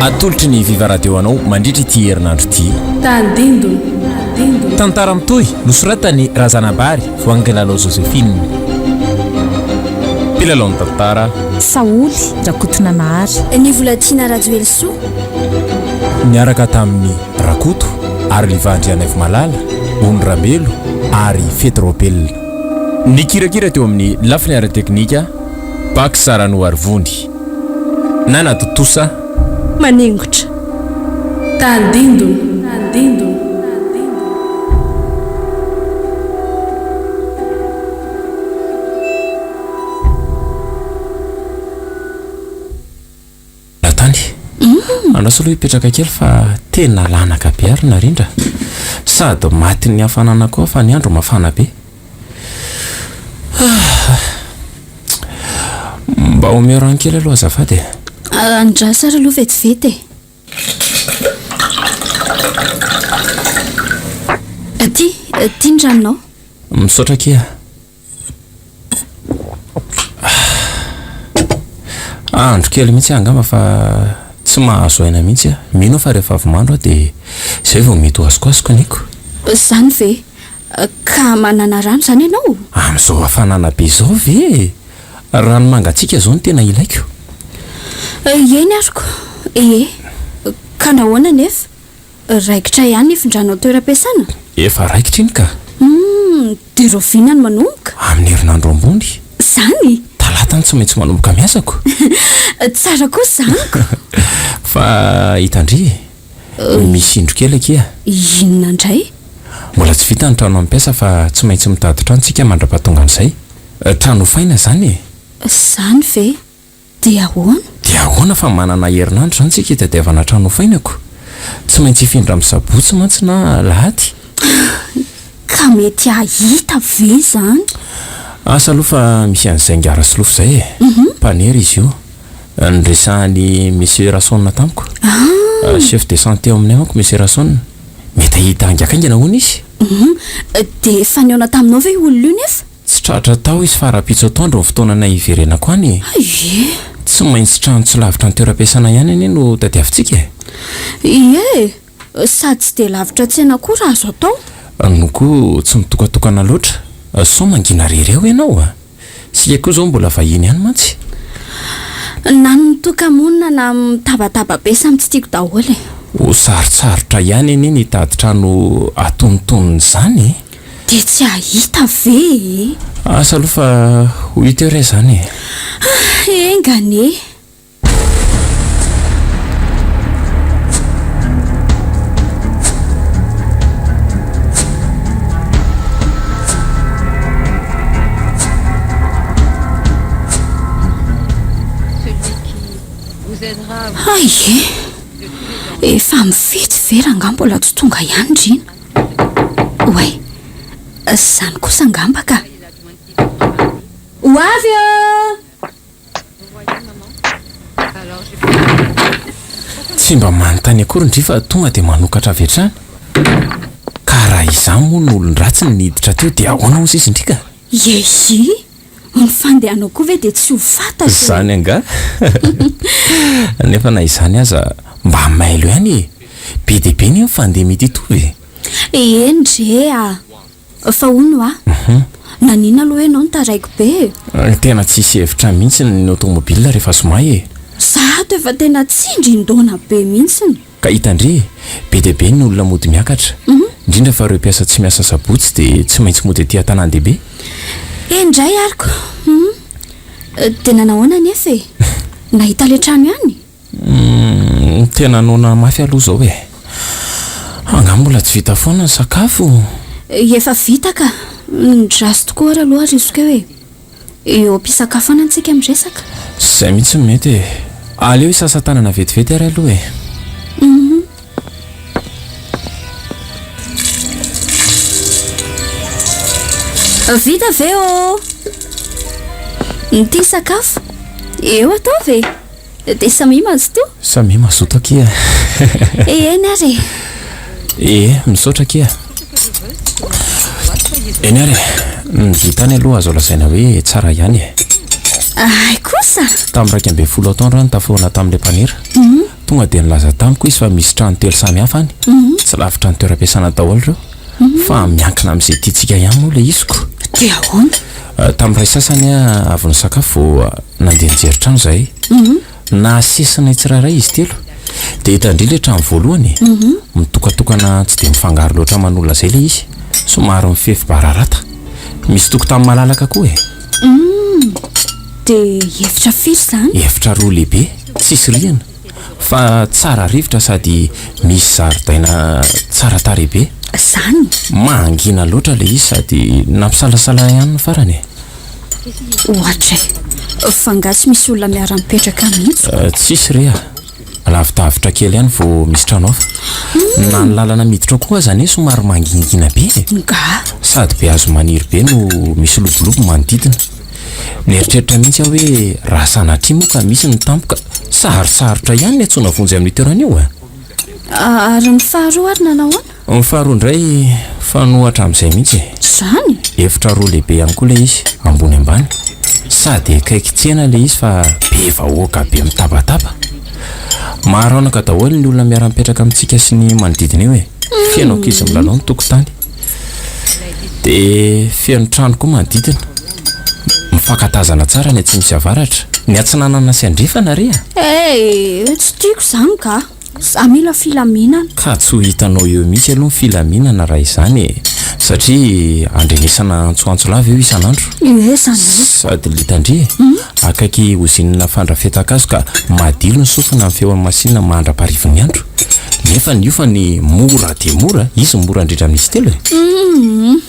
Atolotry ny Viva Radio anao mandritra ity herinandro ity. Tandindona. Tantara mitohy nosoratan'i Razanabary Voahangilalao Josephine. Mpilalao ny tantara. Saholy Rakotonanahary. Ny Volatiana Rajoelisoa. Niaraka tamin'i Rakoto ary Liva Andrianaivomalala, Ony Ramelo ary Fety Raobelina. Nikirakira teo amin'ny lafiny ara-teknika, Bax Ranoarivony. Nanatontosa. Maningotra. Tandindona. Ratany, andraso aloha hipetraka kely fa tena lanaka be ary Narindra. Sady matin'ny hafanana koa fa ny andro mafana be. Mba omeo rano kely aloha azafady e. Andraso ary aloha vetivety e. Aty, aty ny ranonao. Misaotra akia. Andro kely mihitsy aho angamba fa tsy mahazo aina mihitsy aho. Mino aho fa rehefa avy mandro aho dia izay vao mety ho azoko azoko ny aiko. Izany ve? Ka manana rano izany ianao? Amin'izao hafanana be izao ve e? Rano mangatsiaka izao no tena ilaiko. Eny aroko e! Ka nahoana anefa? Raikitra ihany ny findranao toeram-piasana? Efa raikitra iny ka! Humm, dia rahoviana no manomboka? Amin'ny herinandro ambony. Izany? Talata no tsy maintsy manomboka miasako. Tsara kosa izany ko! Fa hitan-dry e! Misy indro kely akia. Inona indray? Mbola tsy vita ny trano ampiasa fa tsy maintsy mitady trano tsika mandra-pahatongan'izay. Trano hofaina izany e! Izany ve? Dia ahoana? Dia ahoana fa manana herinandro izany tsika hitadiavana trano hofaina ko? Tsy maintsy hifindra amin'ny sabotsy mantsy na alahady. Ka mety hahita ve izany? Asa aloha fa misy an'izay ingahy Rasolofo izay e! Mpanera izy io. Niresahan'i Monsieur Rasaona tamiko. Chef de santé ao aminay manko Monsieur Rasaona. Mety hahita haingakaingana hono izy. Dia efa nihaona taminao ve io olona io nefa? Tsy tratra tao izy fa rahampitso atoandro ny fotoananay hiverenako any e! Ie! Tsy maintsy trano tsy lavitra ny toeram-piasana ihany anie no tadiavintsika e! Ie e! Sady tsy dia lavitra tsena koa raha azo atao. No koa tsy mitokatokana loatra, sao mangina rery ao ianao a! Isika koa izao mbola vahiny ihany mantsy. Na ny mitoka-monina na mitabataba be samy tsy tiako daholo e! Ho sarotsarotra ihany anie ny hitady trano antonontonony izany e! Dia tsy hahita ve e? Asa aloha fa ho hita eo re izany e! Ah, enga anie! Hay e! Efa mifetsy ve rangahy mbola tsy tonga ihany ndry? Oay! Izany kosa angamba ka! Ho avy ô! Tsy mba manontany akory ndry fa tonga dia manokatra avy hatrany. Ka raha izaho moa no olon-dratsy no niditra teo dia ahoana hozy izy ndry ka? Iehii! Ny fandehanao koa ve dia tsy ho fantatro e! Izany angaha? Nefa na izany aza mba mailo ihany e! Be dia be anie ny fandeha mety hitovy e! Eny re a! Fa hono hoa, naninona aloha ianao no taraiky be e? Tena tsisy hevitra mihitsy ny automobile rehefa zoma e! Za ato efa tena tsindrin-daona be mihitsiny. Ka hitan-dry e! Be dia be ny olona mody miakatra. Indrindra fa ireo mpiasa tsy miasa sabotsy dia tsy maintsy mody aty an-tanàn-dehibe. Eny indray ary ko! Hum! Dia nanahoana anefa e? Nahita ilay trano ihany? Hum! Tena noana mafy aloha izao e! Angaha mbola tsy vita foana ny sakafo? Efa vita ka! Ndraso tokoa ary aloha arisiko eo e! Eo am-pisakafoanana tsika miresaka. Izay mihitsy no mety e. Aleo hisasa tanana vetivety ary aloha e. Hum. Vita ve ô? Ity sakafo. Eo ataovy e. Dia samia mazotoa. Samia mazoto akia. Eny ary e. Ee, misaotra akia. Eny ary e, ny vita any aloha azo lazaina hoe tsara ihany e. Hay kosa! Tamin'ny 11 atoandro aho nitafohana tamin'ilay mpanera. Tonga dia nilaza tamiko izy fa misy trano telo samy hafa any. Tsy lavitra ny toeram-piasana daholo ireo. Fa miankina amin'izay tiantsika ihany moa ilay izy ko. Dia ahoana? Tamin'ny iray sasany aho avy nisakafo vao nandeha nijery trano izahay. Nasesinay tsirairay izy telo. Dia hitan-dry ilay trano voalohany e. Mitokatokana tsy dia mifangaro loatra aman'olona izay ilay izy. Somary mifefy bararata. Misy tokotany malalaka koa e. Dia efitra firy izany? Efitra roa lehibe, tsisy rihana. Fa tsara rivotra sady misy zaridaina tsara tarehy be. Izany? Mangina loatra ilay izy sady nampisalasala ihany ny farany e. Ohatra e! Fa nga tsy misy olona miara-mipetraka mihitsy? Tsisy re a! Lavidavitra kely ihany vao misy trano hafa. Na ny lalana miditra ao koa aza anie somary mangingina be e! Nga? Sady be hazo maniry be no misy lobolobo manodidina. Nieritreritra mihitsy aho hoe raha sanatria moa ka misy ny tampoka, sarotsarotra ihany ny antsoina vonjy amin'io toerana io a! Ary ny faharoa ary nanao ahoana? Ny faharoa indray fanohatra amin'izay mihitsy e. Izany? Efitra roa lehibe ihany koa ilay izy, ambony ambany. Sady akaiky tsena ilay izy fa be vahoaka be mitabataba. Maro anaka daholo ny olona miara-mipetraka amintsika sy ny manodidina eo e. Feno ankizy milalao ny tokotany. Dia feno trano koa manodidina. Mifankatazana tsara ny atsimo sy avaratra. Ny atsinanana sy andrefana re a! Eh, tsy tiako izany ka! Za mila filaminana. Ka tsy ho hitanao eo mihitsy aloha ny filaminana raha izany e! Satria andrenesana antsoantso lava eo isan'andro. Ie zany e! Sady litan-dry e! Akaiky ozinina fandrafetan-kazo ka madilo ny sofina amin'ny feon'ny masinina mandra-parivin'ny andro. Nefa ny hofany mora dia mora, izy no mora indrindra amin'izy telo e! Humm!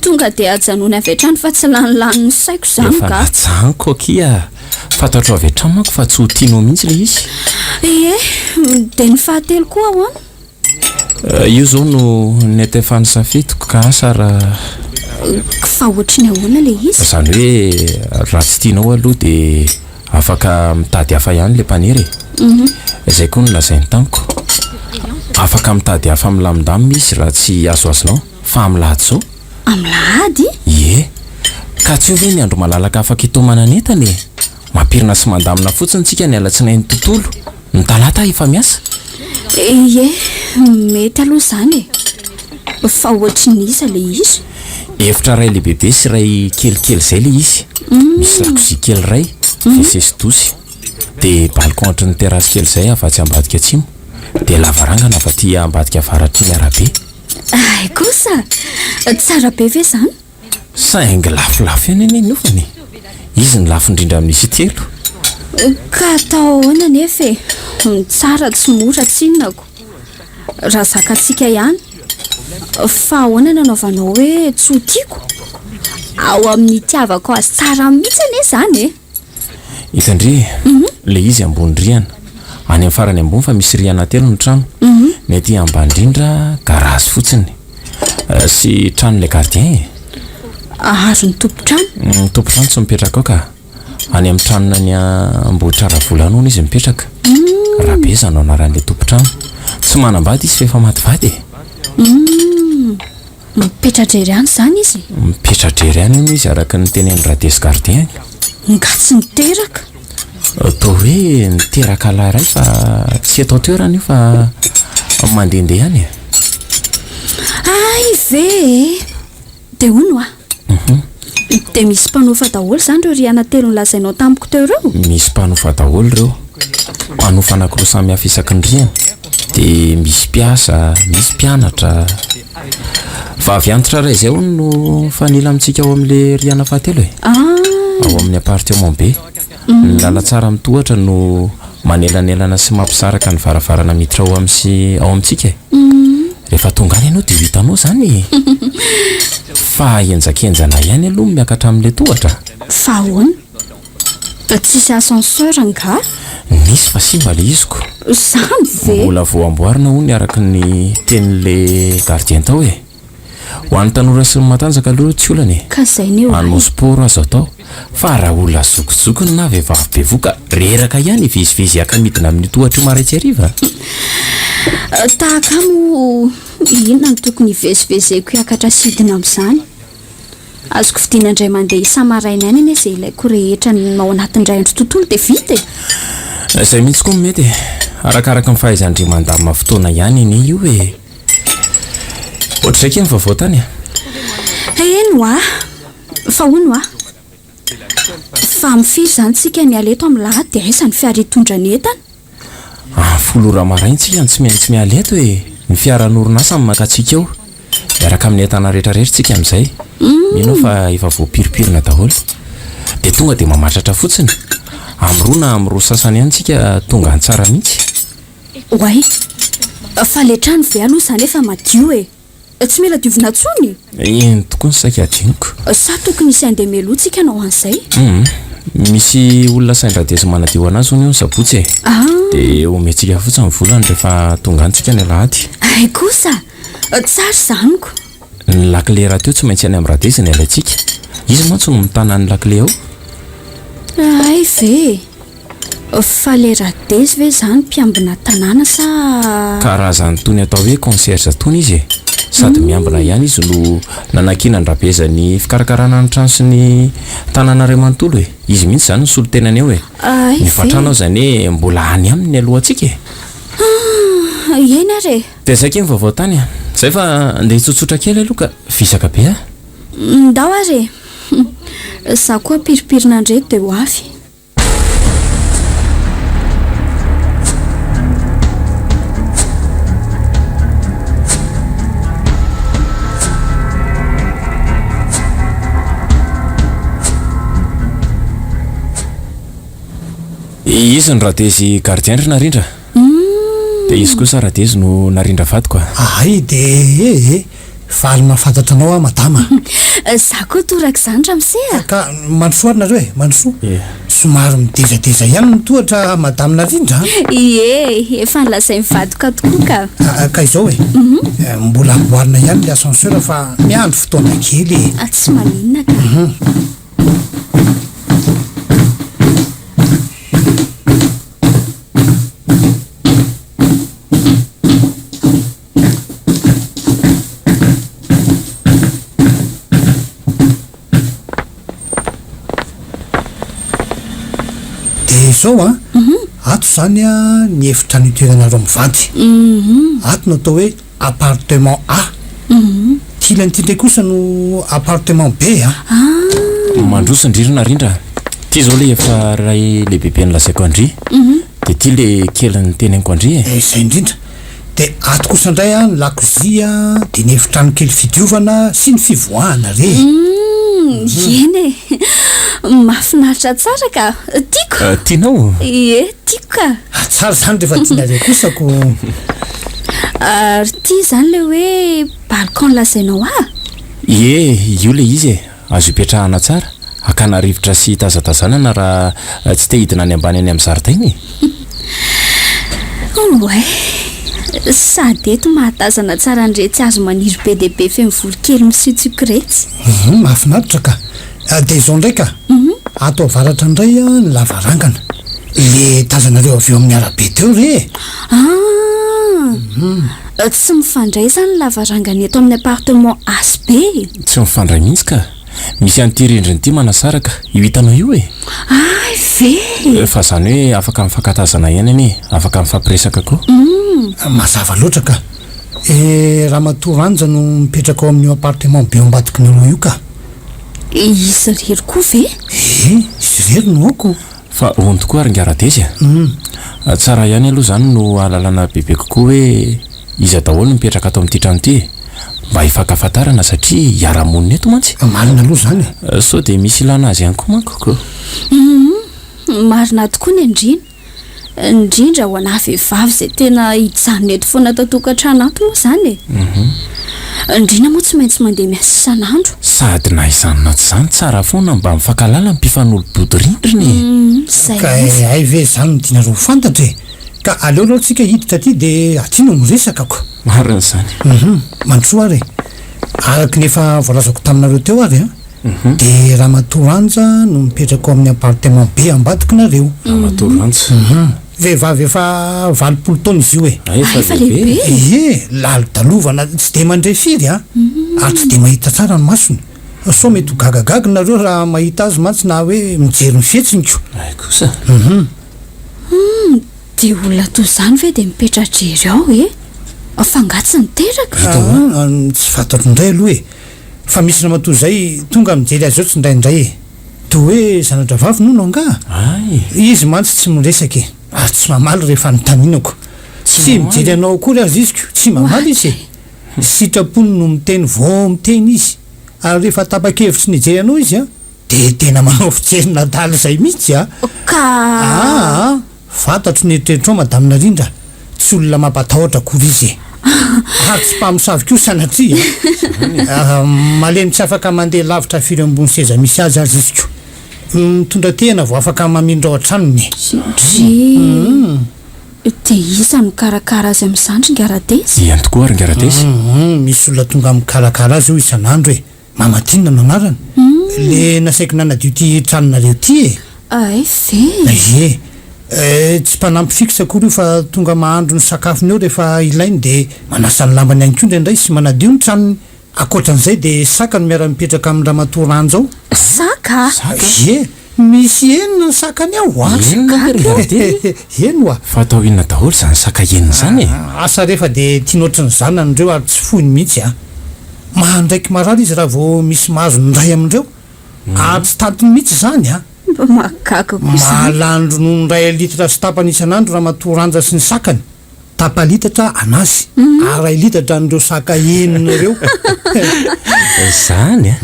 Tonga dia ajanony avy hatrany fa tsy lanilanin'ny saiko izany Efa ka! najanoko akia! Fantatro avy hatrany manko fa tsy ho tianao mihitsy ilay izy. Ie, dia ny fahatelo koa ahoana? Io izao no nety efa nisafidiko ka asa raha. Fa ohatry ny ahoana ilay izy? Izany hoe raha tsy tianao aloha dia afaka mitady hafa ihany ilay mpanery e. Izay koa no lazainy tamiko. Afaka mitady hafa milamindamina izy raha tsy azoazonao fa amin'ny lahady izao. Amin'ny lahady? Ie. Ka tsy eo ve ny andro malalaka afaka hitaomana ny entana e? Mampirina sy mandamina fotsiny tsika ny alatsinainy tontolo, ny talata efa miasa. Ie, mety aloha izany e. Fa ohatry ny iza ilay izy? Efitra iray lehibebe sy iray kelikely izay ilay izy. Misy lakozia kely iray, WC sy douche. Dia balcon ohatry ny terrasse kely izay avy atsy ambadika atsimo. Dia lavarangana avy aty ambadika avaratry ny arabe. Hay kosa! Tsara be ve izany? Saingy lafolafo ihany anie ny hofany e! Izy no lafo indrindra amin'izy telo. Ka atao ahoana anefa e? Ny tsara tsy mora tsinona ko! Raha zakantsika ihany. Fa ahoana no anaovanao hoe tsy ho tiako? Ao amin'ny itiavako azy tsara mihitsy anie izany e! Hitan-dry, ilay izy ambony rihana. Any amin'ny farany ambony fa misy rihana telo ny trano. Ny aty ambany indrindra garazy fotsiny. Sy tranon'ilay gardien e. Ary ny tompon-trano? Ny tompon-trano tsy mipetraka ao ka. Any amin'ny tranony any Ambohitraravola any hono izy mipetraka. Rabeza no anaran'ilay tompon-trano. Tsy manambady izy fa efa maty vady e. Mipetra-drery any izany izy? Mipetra-drery any hono izy araka ny tenenin'i Radesy gardien. Nga tsy niteraka? Toa hoe niteraka lahy iray fa tsy eto an-toerana io fa mandehandeha any e. Hay ve e! Dia hono hoa. Dia misy mpanofa daholo izany ireo rihana telo nolazainao tamiko teo ireo? Misy mpanofa daholo ireo. Mpanofa anankiroa samy hafa isaky ny rihana. Dia misy mpiasa, misy mpianatra. Vavy antitra iray izay hono no mifanila amintsika ao amin'ilay rihana fahatelo e. Ao amin'ny appartement be. Ny lalantsara mitohatra no manelanelana sy mampisaraka ny varavarana miditra ao amin'ny sy ao amintsika e. Rehefa tonga any ianao dia ho hitanao izany e. Fa henjakenjana ihany aloha ny miakatra amin'ilay tohatra. Fa ahoana? Tsisy ascenseur angaha? Nisy fa simba ilay izy ko. Izany ve? Mbola vao amboarina hono araka ny tenin'ilay gardien tao e. Ho an'ny tanora sy ny matanjaka aloha tsy olana e. Ka zay ne oay. Hanao sport azo atao. Fa raha olona zokizokiny na vehivavy bevoka, reraka ihany hivezivezy hiaka midina amin'io tohatra io marain-tsy hariva. Tahaka ahy moa inona no tokony hivezivezeko hiakatra sy hidina amin'izany? Azoko vidiana indray mandeha isa-maraina ihany anie izay ilaiko rehetra ao anatin'ny iray andro tontolo dia vita e! Izay mihitsy koa no mety e! Arakaraka ny fahaizan-dry mandamina fotoana ihany anie io e. Ohatr'izay kay ny vaovao tany a. Eny hoa. Fa hono hoa. Fa amin'ny firy izany tsika miala eto amin'ny lahady dia aiza ny fiara hitondra ny entana? Amin'ny folo ora maraina tsika no tsy maintsy miala eto e. Ny fiaran'orinasa no maka antsika eo. Miaraka amin'ny entana rehetra rehetra tsika amin'izay. Mino aho fa efa voapirimpirina daholo. Dia tonga dia mamatratra fotsiny. Amin'ny roa na amin'ny roa sasany ihany tsika tonga any tsara mihitsy. Oay! Fa le trano ve aloha izany efa madio e? Tsy mila diovina intsony? Eny tokoa ny saika adinoko. Sa tokony hisy handeha mialoha tsika hanao an'izay? Hum, misy olona sain-dradezy manadio anazy hono io ny sabotsy e. Ah. Dia omentsika fotsiny ny volany rehefa tonga any tsika ny alahady. Hay kosa! Tsara izany ko! Ny lakile rahateo tsy maintsy any amin'ny radezy ny alaintsika. Izy mantsy no mitana ny lakile ao. Hay ve e! Fa le Radezy ve zany mpiambina tanàna sa. Karazany tony atao hoe concierge tony izy e! Sady miambina ihany izy no nanankinan-dRabeza ny fikarakarana ny trano sy ny tanàna iray manontolo e! Izy mihitsy izany no solontenany eo e! Hay Ny ve? vatrano aza anie mbola any aminy ny alohantsika e! Ah, eny ary e! Dia zay akia ny vaovao tany a! Zay fa andeha hitsotsotra kely aloha ka! Visaka be a! Ndao ary e! Za koa piripirina an'ireto dia ho avy. Izy ny Radezy gardien ry Narindra. Dia izy kosa Radezy no Narindra vadiko a. Hay dia eh eh. Faly mahafantatra anao aho madama a. Za koa torak'izany ramose a. Ka mandrosoa ary nareo e, mandrosoa. Ie. Somary midezadeza ihany ny tohatra madame Narindra a. Ie, efa nolazain'ny vadiko tokoa ka. Ka izao e, mbola amboarina ihany le ascenseur fa miandry fotoana kely e. Tsy maninona ka. Dia izao an, ato izany an ny efitrano itoeranareo mivady. Ato no atao hoe appartement A. Ity ilany ity indray kosa no appartement B an. Mandroso ndry ry Narindra a! Ity izao ilay efitra iray lehibebe nolazaiko an-dry. Dia ity ilay kely niteneniko an-dry e! Izay indrindra. Dia ato kosa indray an, ny lakozia, dia ny efitrano kely fidiovana sy ny fivoahana re e! Humm, eny e! Mahafinaritra tsara ka! Tiako! Tianao? Ie, tiako ka! Tsara izany rehefa tianareo kosa ko! Ary ity izany ilay hoe balcon lazainao ahy? Ie, io ilay izy e! Azo ipetrahana tsara, hakana rivotra sy hitazatazanana raha tsy te hidina any ambany any amin'ny zaridaina e! Oay! Sady eto mahatazana tsara an'iretsy hazo maniry be dia be feno voronkely misiotsioka iretsy. Hum, mahafinaritra ka! Dia izao indray ka! Ato avaratra indray ny lavarangana. Le tazanareo avy eo amin'ny arabe teo re e! Ah! Tsy mifandray izany ny lavarangana eto amin'ny appartement A sy B e! Tsy mifandray mihitsy ka! Misy an'ity rindrina ity manasaraka io hitanao io e! Hay ve e! Fa izany hoe afaka mifankatazana ihany anie, afaka mifampiresaka koa. Mazava loatra ka! E, Ramatoa Ranja no mipetraka ao amin'io appartement be ao ambadikinareo io ka! Izy irery koa ve? Ee, izy irery no ao ko! Fa hono tokoa ary ingahy Radezy a! Tsara ihany aloha izany no ahalalana bebe kokoa hoe iza daholo no mipetraka ato amin'ity trano ity e! Mba hifankafantarana satria hiara-monina eto mantsy. Marina aloha izany e! Sao dia misy ilana azy ihany koa manko ko! Hum, marina tokoa ny an-dry. Indrindra ho anà vehivavy izay tena hijanona eto foana ato an-tokantrano ato moa izany e! Ndrina moa tsy maintsy mandeha miasa isan'andro. Sady na izany na tsy izany tsara foana mba mifankahalala ny mpifanolo-bodirindrina e! Izay Ka mihitsy. hay ve izany no tianareo ho fantatra e! Ka aleo aloha tsika hiditra aty dia aty no miresaka ko! Marina izany. Hum, mandrosoa ary e! Araka ny efa voalazako taminareo teo ary an! Dia Ramatoa Ranja no mipetraka ao amin'ny appartement be ambadiky nareo. Ramatoa Ranja. Hum. Vehivavy efa 80 taona izy io e. Ah, efa lehibe e. Ie, lalodalovana, tsy dia mandre firy an, ary tsy dia mahita tsara ny masony. Sao mety ho gagagaga nareo raha mahita azy mantsy na hoe mijery ny fihetsiny ko. Hay kosa. Hum. Hum. Dia olona toy izany ve dia mipetra-drery ao e? Fa angaha tsy niteraka? Aa, tsy fantatro indray aloha e! Fa misy ramatoa izay tonga mijery azy eo tsindraindray e! Toa hoe zana-drahavaviny hono angaha? Ay! Izy mantsy tsy miresaka e! Ary tsy mamaly rehefa anontanianako. Tsy mijery anao akory aza izy ko! Tsy mamaly izy e! Sitrapony no miteny vao miteny izy. Ary rehefa tapa-kevitry ny hijery anao izy an, dia tena manao fijery nadala izay mihitsy an! Ka. Aa! Fantatro ny eritreritrao Madame Narindra, tsy olona mampatahotra akory izy e! Ary tsy mpamosavy koa sanatria a! Malemy tsy afaka mandeha lavitra firy eo ambony seza misy azy aza izy ko! Mitondra tehina vao afaka mamindra ao an-tranony e! Drii! Dia iza no mikarakara azy amin'izany ry Ngaradesy? Ihany tokoa ary Ngaradesy? Misy olona tonga mikarakara azy io isan'andro e! Mama Tiana no anarany. Le nasaiko nanadio ty tranonareo ty e. Hay ve? Ie. Tsy mpanampy fixe akory io fa tonga mahandro ny sakafony eo rehefa ilainy de manasa ny lambany ihany koa indraindray sy manadio ny tranony. Ankoatran'izay de saka no miara-mipetraka amin'i ramatoa Ranja ao. Saka? Saka? Ie. Misy enina ny sakany ao a! Enina ve ry Garadely? Eny oa! Fa atao inona daholo izany saka enina izany e? Asa re fa dia tiany ohatry ny zanany ireo ary tsy foiny mihitsy a! Mandraiky marary izy raha vao misy mahazo ny iray amin'ireo ary tsy tantiny mihitsy izany a! Mba mahagaga koa izany. Mahalany ronono iray litre sy tapany isan'andro ramatoa Ranja sy ny sakany. Tapa-litatra anazy ary iray litatra an'ireo saka enina ireo. Zany a!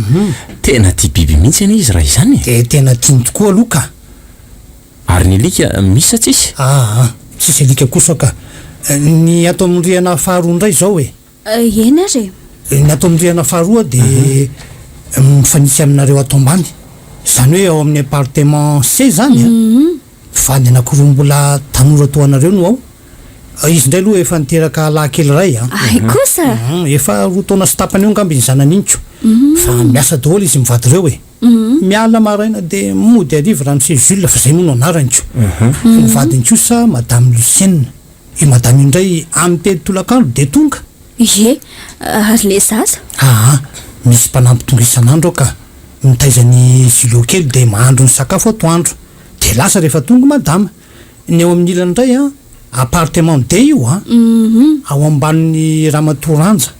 Tena tia biby mihitsy anie izy raha izany e! Dia tena tiany tokoa aloha ka! Ary ny alika misy sa tsisy? Aa, tsisy alika kosa ka! Ny ato amin'ny rihana faharoa indray izao e! Eny ary e! Ny ato amin'ny rihana faharoa dia mifanitsy aminareo ato ambany. Izany hoe ao amin'ny appartement C izany a! Mpivady anankiroa mbola tanora toa anareo no ao. Izy indray aloha efa niteraka lahy kely iray a! Hay kosa! Efa roa taona sy tapany eo angamba iny zanany iny ko! Fa miasa daholo izy mivady ireo e! Miala maraina dia mody hariva ramose Jules fa izay moa no anarany ko! Ny vadiny kosa madame Lucienne. Io madame io indray amin'ny telo tolakandro dia tonga. Ie, ary le zaza? Aa, misy mpanampy tonga isan'andro ao ka! Mitaiza an'i Julio kely dia mahandro ny sakafo atoandro. Dia lasa rehefa tonga madama. Ny ao amin'ny ilany indray an, appartement D io an, ao ambanin'ny ramatoa Ranja.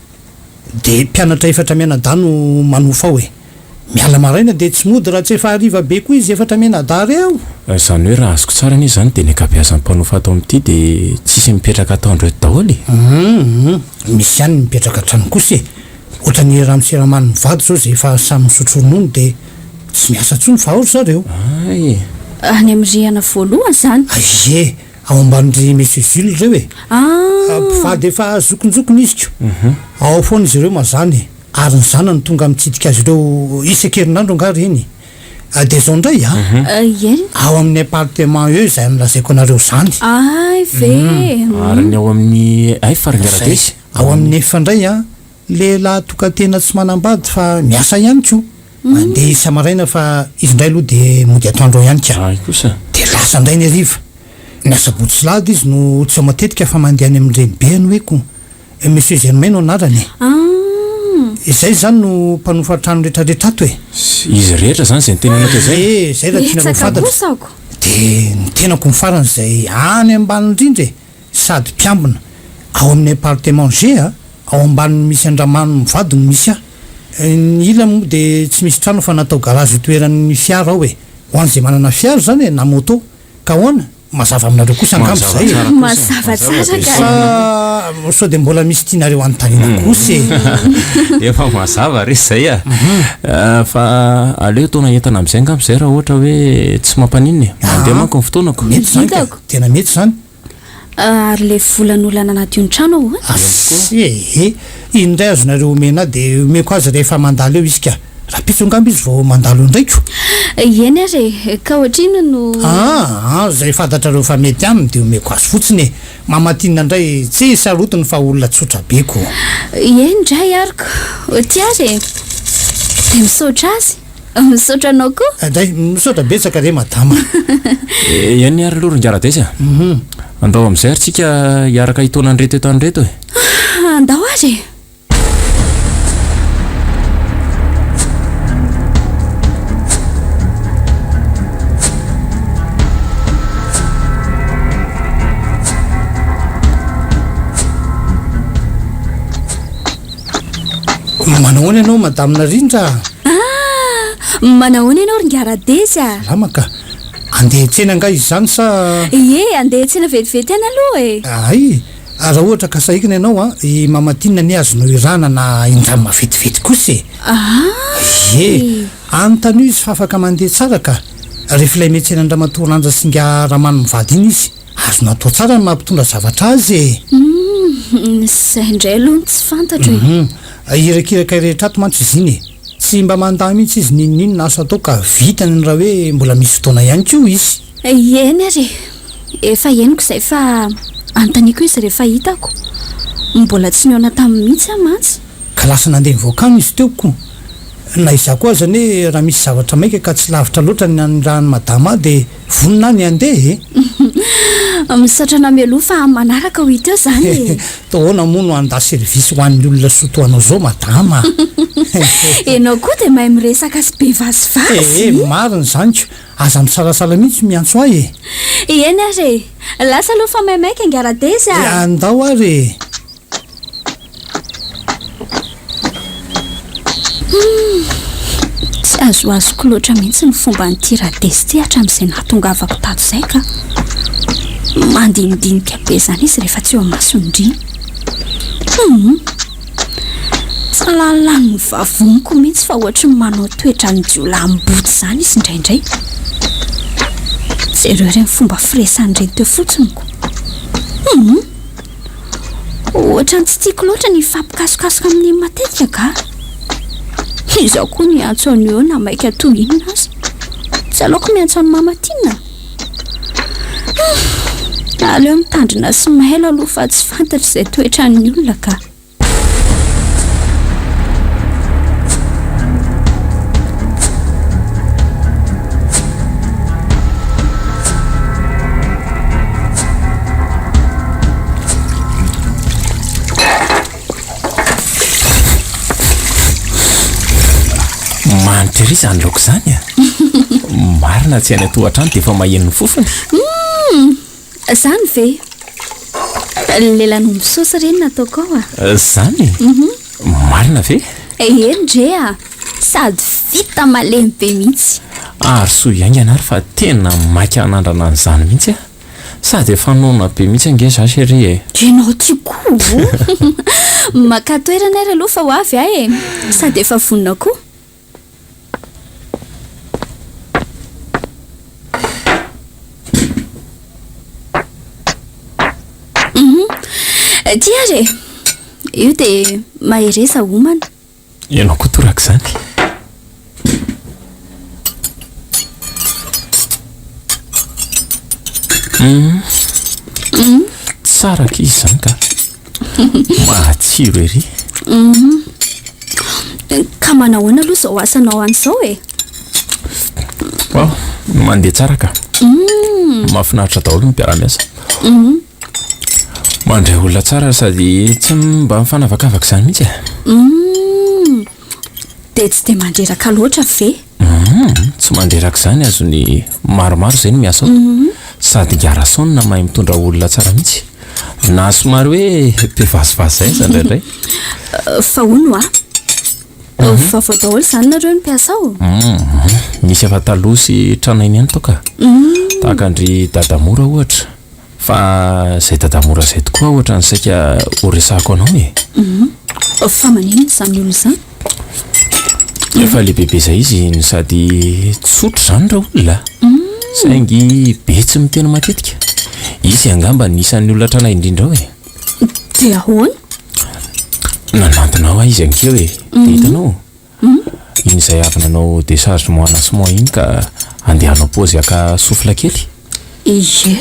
Dia mpianatra efatra mianadahy no manofa ao e. Miala maraina dia tsy mody raha tsy efa hariva be koa izy efatra mianadahy ireo. Izany hoe raha azoko tsara anie izany dia ny ankabeazan'ny mpanofa ato amin'ity dia tsisy mipetraka atoandro eto daholo e. Hum, misy ihany ny mipetraka an-trano kosa e. Ohatran'ny ramose Ramano mivady izao izay efa samy misotro ronono dia Tsy miasa intsony fa ao ry zareo. Hay e! Any amin'ny rihana voalohany izany? Ie, ao ambanin-dry Monsieur Jules ireo e! Ah! Mpivady efa zokinjokiny izy ko. Ao foana izy ireo mazàna e! Ary ny zanany tonga mitsidika azy ireo isan-kerinandro angaha ireny? Dia izao indray an! Eny. Ao amin'ny appartement E izay nolazaiko anareo izany. Hay ve! Ary ny ao amin'ny F ry Ngaradesy? Ao amin'ny F indray an, Lehilahy tokan-tena tsy manambady fa miasa ihany koa. Mandeha isa-maraina fa izy indray aloha dia mody atoandro ao ihany ka. Hay kosa. Dia lasa indray ny hariva. Ny asabotsy sy lahady izy no tsy ao matetika fa mandeha any amin'ny renibeny hoe ko. Monsieur Germain no anarany e. Izay izany no mpanofa trano retraretra ato e. Izy rehetra izany izay niteny anao teo izay? Ie, izay raha tianareo ho Betsaka fantatra. kosa ko. Dia ny tenako ny farany izay any ambany indrindra e. Sady mpiambina. Ao amin'ny appartement G a, ao ambanin'ny misy an-dRamano mivady no misy ahy. Ny ilany moa dia tsy misy trano fa natao garage itoeran'ny fiara ao e. Ho an'izay manana fiara izany e, na moto. Ka ahoana? Mazava aminareo kosa angamba izay e. Mazava tsara ka. Sa sao dia mbola misy tianareo hanontaniana kosa e? Efa mazava re izay a. Fa aleo taona entana amin'izay angamba izay raha ohatra hoe tsy mampaninona e. Mandeha manko ny fotoanako. Mety izany ka. Tena mety izany. Ary le volan'olona nanadio ny trano ahoana? Ase e! Iny indray azonareo omena ahy dia omeko azy rehefa mandalo eo izy ka. Rahampitso angamba izy vao mandalo eo indray ko. Eny ary e! Ka ohatr'inona no. Aa! Izay fantatrareo fa mety aminy dia omeko azy fotsiny e! Mama Tiana indray tsy sarotiny fa olona tsotra be ko. Eny indray ary ko. Ty ary e! Dia misaotra azy. Misaotra anao koa. Dray, misaotra betsaka re madama. Eny ary aloha ry Ngaradesy a. Andao amin'izay ary tsika hiaraka hitaona an'ireto entana ireto e. Andao ary e. Manahoana ianao Madame Narindra a? Ah! Manahoana ianao ry Ingahy Radezy a? Salama ka. Andeha hiantsena angaha izy izany sa? Ie, andeha hiantsena vetivety ihany aloha e. Hay, raha ohatra ka sahirana ianao an, i Mama Tiana anie azonao irahana na indramina vetivety kosa e. Ah! Ie, anontanio izy fa afaka mandeha tsara ka. Rehefa ilay miantsena an-dRamatoa Randja sy Ingahy Ramano mivady iny izy. Azonao atao tsara ny mampitondra zavatra azy e! Humm, izay indray aloha no tsy fantatro e! Humm, irakiraka rehetra ato mantsy izy iny e! Tsy mba mandà mihitsy izy n'inon'inona asa atao ka vitany raha hoe mbola misy fotoana ihany koa izy. Eny ary e! Efa henoko izay fa anontaniako izy rehefa hitako. Mbola tsy nihaona taminy mihitsy aho mantsy. Ka lasa nandeha nivoaka any izy teo ko! Na izaho koa aza anie raha misy zavatra maika ka tsy lavitra loatra ny anirahan'i madama ahy dia vonona aho ny handeha e! Misaotra anao mialoha fa manaraka ho hita eo izany e! Toa ahoana moa no handà service ho an'ny olona soa toa anao izao madama a! Ianao koa dia mahay miresaka sy be vazivazy! Ee, marina izany ko! Aza misalasala mihitsy miantso ahy e! Eny ary e! Lasa aloha fa maimaika ingahy Radezy a! Andao ary e! Humm! Tsy azoazoko loatra mihitsy ny fomban'ity Radesy ity hatramin'izay nahatongavako tato izay ka. Mandinidinika be izany izy rehefa tsy eo imason'i Ndry. Humm! Tsy lanilanin'ny vavoniko mihitsy fa ohatry ny manao toetran'ny jiolahim-boto izany izy indraindray. Jereo ireny fomba firesany ireny teo fotsiny ko. Humm! Ohatran'ny tsy tiako loatra ny hifampikasokasoka amin'iny matetika ka. Izaho koa niantso an'io na maika toy inona aza. Tsy aleoko miantso an'i Mama Tiana. Hum, aleo mitandrina sy mailo aloha fa tsy fantatra izay toetran'ny olona ka. Manitra ery izany laoka izany a! Marina tsy any an-tohatrano dia efa maheno ny fofony. Hum, izany ve? Lelan'omby saosy ireny nataoko ao a! Izany? Marina ve? Eny dre a! Sady vita malemy be mihitsy. Ary soa hiaingana ary fa tena maika hanandrana an'izany mihitsy aho. Sady efa noana be mihitsy ange za chérie e. Ianao ty koa o! Makà toerana ary aloha fa ho avy aho e! Sady efa vonona koa. Hum! Ty ary e! Io dia mahereza homana. Ianao koa torak'izany. Hum. Tsara akia izany ka. Matsiro ery. Hum. Ka manahoana aloha izao asanao any izao e? Wow, mandeha tsara ka. Mahafinaritra daholo ny mpiara-miasa. Mandray olona tsara sady tsy mba mifanavakavaka izany mihitsy e. Humm! Dia tsy dia mandreraka loatra ve? Humm! Tsy mandreraka izany, azony maromaro izay no miasa ao. Sady Ngarason mahay mitondra olona tsara mihitsy. Na somary hoe be vazivazy izay aza indraindray. Fa hono hoa, vaovao daholo izany nareo ny mpiasa ao? Humm! Misy efa taloha sy tranainy ihany toa ka. Tahaka an-dry Dadamora ohatra. Fa izay dadamora izay tokoa ohatran'ny saika ho resahako anao e. Hum, fa maninona izany olona izany? Efa lehibebe izay izy no sady tsotra izany ra olona. Saingy be tsy miteny matetika. Izy angamba no isan'ny olona tranainy indrindra ao e. Dia ahoana? Nanantona ahy izy ankeo e. Dia hitanao? Iny izay avy nanao déchargement ana ciment iny ka andeha hanao pause haka souffle kely. Ie.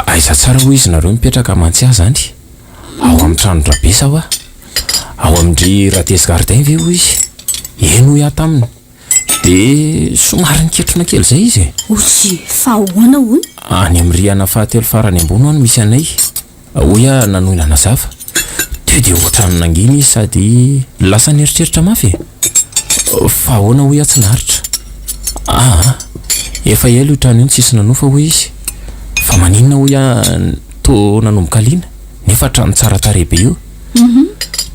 Aiza tsara hoy izy nareo mipetraka mantsy ahy zany? Ao amin'ny tranon-dRabesa hoa. Ao amin-dry Radezy Gardin ve hoy izy? Eny hoy aho taminy. Dia somary niketrona kely izay izy e. Ozy, fa ahoana hono? Any amin'ny rihana fahatelo farany ambony hono misy anay. Hoy aho nanohy nanazava. Teo dia ohatran'ny nangina izy sady lasa nieritreritra mafy e! Fa ahoana hoy aho tsy naharitra. Aa! Efa ela io trano io no tsisy nanofa hoy izy. Fa maninona hoy aho toa nanomboka liana nefa trano tsara tarehy be io.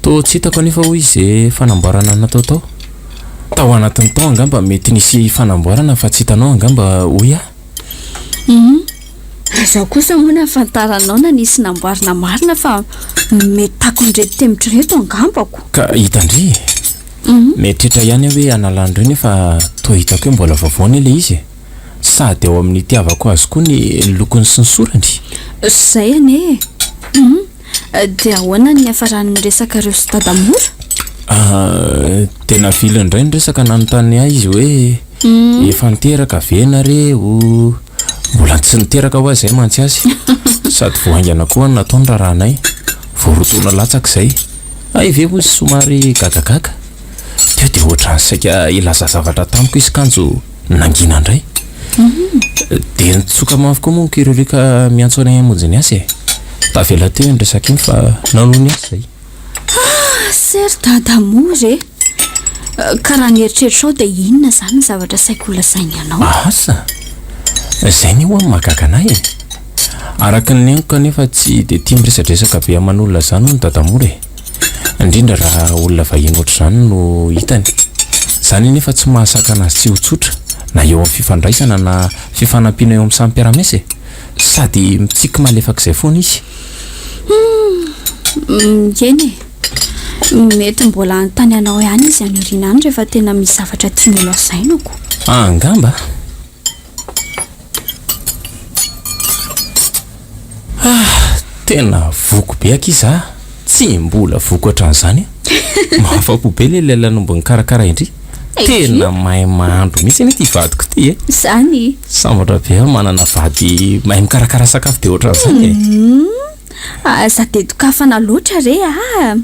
Toa tsy hitako anefa hoy izy ze fanamboarana natao tao. Tao anatiny tao angamba mety nisy fanamboarana fa tsy hitanao angamba hoy aho. Hum. Izao kosa moa ny ahafantaranao na nisy namboarina marina fa mety takon'ireto temitra ireto angambako. Ka hitan-dry e. Mieritreritra ihany aho hoe hanala an'ireo nefa toa hitako hoe mbola vaovao anie ilay izy e. Sady ao amin'ny itiavako azy koa ny lokony sy ny sorany. Izay anie e. Hum. Dia ahoana ny niafaran'ny resakareo sy Dadamora? Ah, dia naviliny indray ny resaka nanontany ahy izy hoe efa niteraka ve nareo? Mbola tsy niteraka hoa izay mantsy azy. Sady vao haingana koa no natao ny raharahanay. Vao roa taona latsaka izay. Hay ve hozy somary gagagaga. Teo dia ohatran'ny saika hilaza zavatra tamiko izy kanjo nangina indray. Dia nitsoka mafy koa moa ny kiririoka miantso anay hamonjy ny asa e. Tavela teo iny resaka iny fa nanohy ny asa izay. Ah, sery Dadamora e! Ka raha ny eritreritrao dia inona izany ny zavatra saiko holazainy anao? Asa! Izay anie ho'a no mahagaga anay e! Araka ny henoko anefa tsy dia tia miresadresaka be aman'olona izany hono Dadamora e! Indrindra raha olona vahiny ohatr'izany no hitany. Izany anefa tsy mahasakana azy tsy ho tsotra na eo amin'ny fifandraisana na fifanampiana eo amin'ny samy mpiara-miasa e! Sady mitsiky malefaka izay foana izy. Humm, eny e! Mety mbola hanontany anao ihany izy any aoriana any rehefa tena misy zavatra tiany holazaina ko. Angamba. Ah, tena voky be akia za, tsy mbola voky ohatran'izany aho. Mahafapo be le lelan'omby nikarakara indry. Tena mahay mahandro mihitsy anie ity vadiko ity e. Izany. Sambatra be aho manana vady mahay mikarakara sakafo be ohatran'izany e. Aza dia dokafana loatra re ah!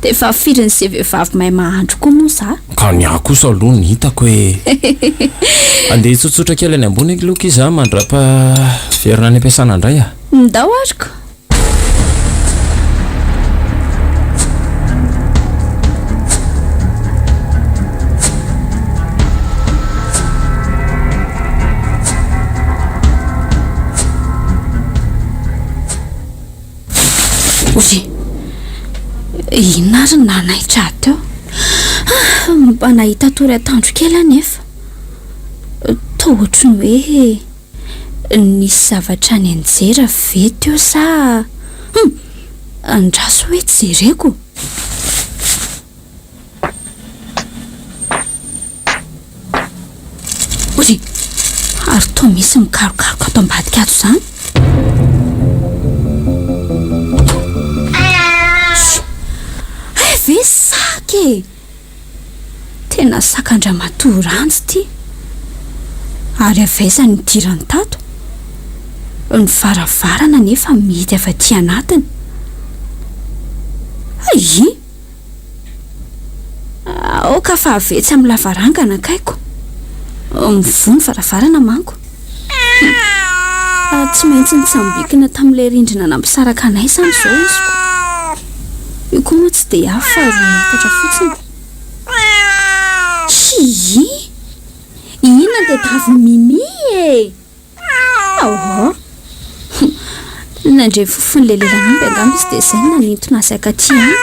Dia efa firin'izay vehivavy mahay mahandro koa moa za? Ka ny ahy kosa aloha ny hitako e! Andeha hitsotsotra kely any ambony aloha akia za mandrapa verina any am-piasana indray ah! Ndao ary ko! Ory! Inona ary no nanaitra ahy teo? Ah, mba nahita tory atandro kely aho nefa. Toa ohatry ny hoe nisy zavatra nianjera ve teo sa... Hum! Andraso hoe jereko. Ory! Ary toa misy mikarokaroka ato ambadika ato izany. Hay ve saka e! Tena sakan-dramatoa Ranjo ity. Ary avy aiza no nidirany tato? Ny varavarana anefa mihidy avy aty anatiny. Hay! Aoka fa avy etsy amin'ny lavarangana akaiko. Mivoha ny varavarana manko. Tsy maintsy nitsambikina tamin'ilay rindrina nampisaraka anay izany izao iziko. Io koa moa tsy dia avo fa roa metatra fotsiny. Hii! Inona no tadiavin'i Mimi e? Aoh! Nandre fofon'ilay lelan'omby angamba izy dia izay no nanintona azy hankaty amiko.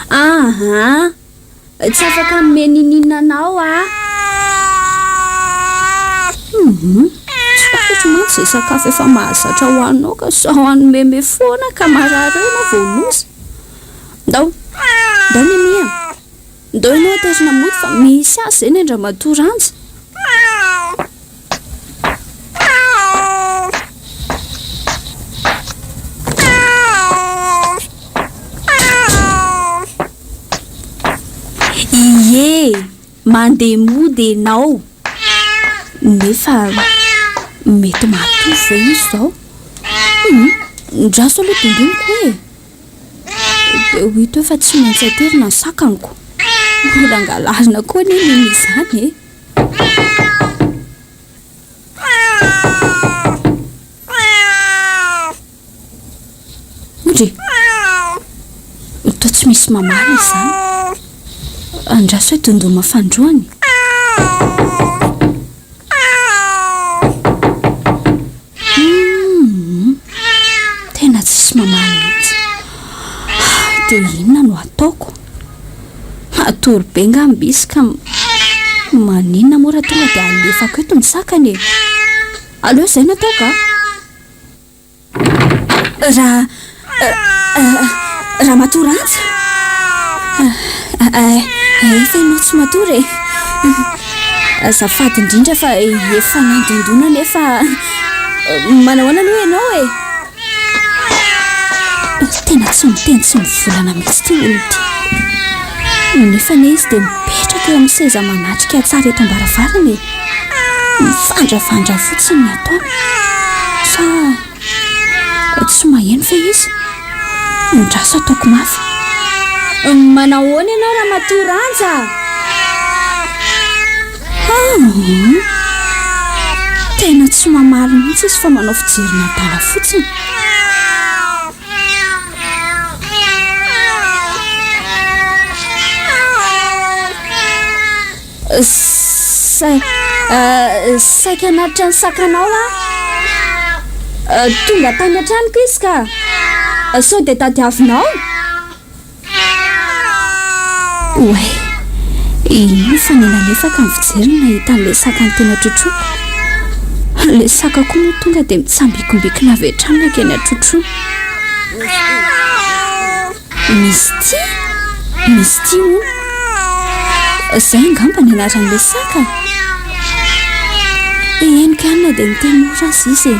Aha! Tsy afaka hanome n'inon'inona anao aho. Hum! Tsy fantatro mantsy izay sakafo efa mahazatra hohaninao ka sao hanome foana ka marary eo ianao vao loza. Ndao! Ndao Mimi a! Ndao ianao aterina mody fa misy azy izay ny an-dRamatoa Ranja. Ie, mandeha mody ianao. Nefa mety matory ve izy izao? Hum, ndraso aloha dondoniko e. Dia ho hita eo fa tsy maintsy aterina ny sakaniko. Mbola angalarina koa anie Mimi izany e. Ondry! Toa tsy misy mamaly izy izany. Andraso hoe dondoma fandroany. Humm! Tena tsisy mamaly mihitsy. ataoko. Matory be ngamba izy ka maninona moa raha tonga dia alefako eto ny sakany e! Aleo izay no atao ka! Raha Ramatoa Ranja? Efa ianao tsy matory e! Azafady indrindra fa efa nandondona nefa manahoana aloha ianao e? Tena tsy miteny tsy mivolana mihitsy ity olona ity. Nefa anie izy dia mipetraka eo amin'ny seza manatrika tsara eto am-baravarana e. Mivandravandra fotsiny ny ataony. Sa tsy maheno ve izy? Andraso ataoko mafy. Manahoana ianao Ramatoa Ranja? Humm! Tena tsy mamaly mihitsy izy fa manao fijerin'adala fotsiny. Saika hanatitra ny sakanao aho. Tonga tany an-tranoko izy ka. Sao dia tadiavinao? Oay! Iny fa nilalefaka ny fijeriny nahita an'ilay saka niteny an-trotroako. Ilay saka koa moa tonga dia mitsambikimbikina avy hatrany nankeny an-trotroany. Misty? Misty hono. Izay angamba ny anaran'ilay saka? Henoko ihany na dia niteny mora aza izy e.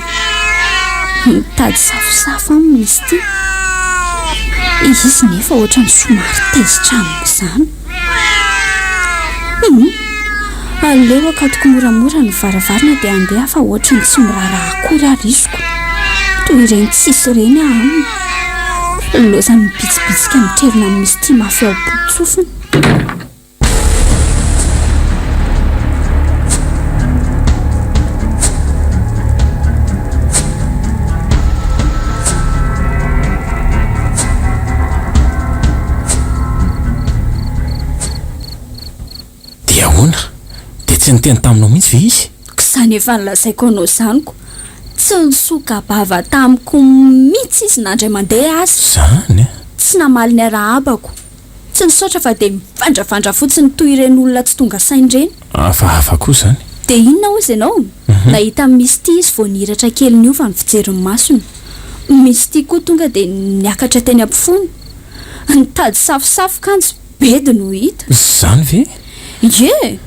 Mitady safosafo aminy izy ity. Izy nefa ohatran'ny somary tezitra amin'izany. Hum, aleo akatoko moramora ny varavarana dia handeha aho fa ohatran'ny tsy miraharaha akory ary iziko. Toy ireny tsisy ireny aho aminy. Lozany mibitsibitsika mitrerona amin'i Misty mafy ao am-poto-tsofiny. Dia ahoana? Dia tsy niteny taminao mihitsy ve izy? K'izany efa nolazaiko anao izany ko! Tsy nisoka-bava tamiko mihitsy izy na indray mandeha aza. Izany e? Tsy namaly ny arahabako. Tsy nisaotra fa dia mivandravandra fotsiny toy ireny olona tsy tonga saina ireny. Hafahafa koa izany. Dia inona hozy ianao? Nahita an'i Misty izy vao nihiratra kely niova ny fijeriny masony. Misty koa tonga dia niakatra teny ampofoany. Nitady safosafo kanjo bedy no hita. Izany ve? Ie!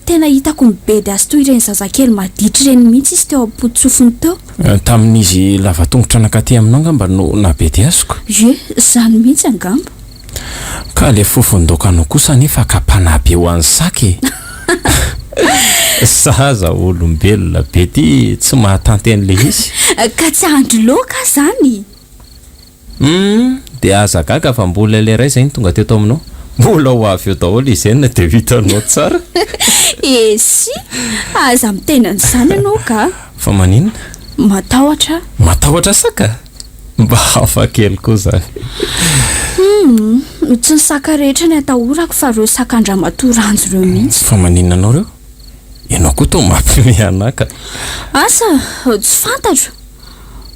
Tena hitako mibedy azy toy ireny zazakely maditra ireny mihitsy izy teo am-poto-tsofiny teo. Tamin'izy lava tongotra nankaty aminao angamba no nabedy azoko. Ie, izany mihitsy angamba. Ka le fofon-daokanao kosa anefa hakam-panahy be ho an'ny saka e! Zaza olombelona be ty tsy mahatanty an'le izy. Ka tsy hahandro laoka aho izany? Humm dia aza gaga fa mbola ilay iray izay no tonga teto aminao. Mbola ho avy eo daholo izy enina dia ho hitanao tsara. Esy! Aza miteny an'izany ianao ka! Fa maninona? Matahotra aho. Matahotra saka? Mba hafa kely koa izany. Humm tsy ny saka rehetra ny atahorako fa ireo sakan-dRamatoa Ranjo ireo mihitsy. Fa maninona anao ireo? Ianao koa toa mampiomehy anà ka. Asa, tsy fantatro.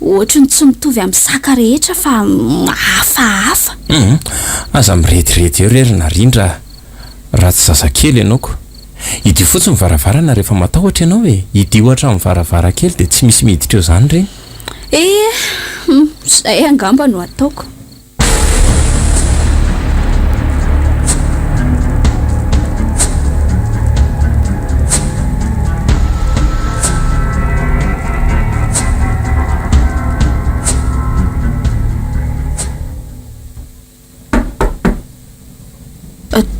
Ohatry ny tsy mitovy amin'ny saka rehetra fa hafahafa. Humm, aza mirediredy eo re ry Narindra a! Raha tsy zazakely ianao ko. Hidio fotsiny ny varavarana rehefa matahotra ianao e! Hidio hatramin'ny varavarankely dia tsy misy miditra eo izany ireny. Eh! Izay angamba no ataoko.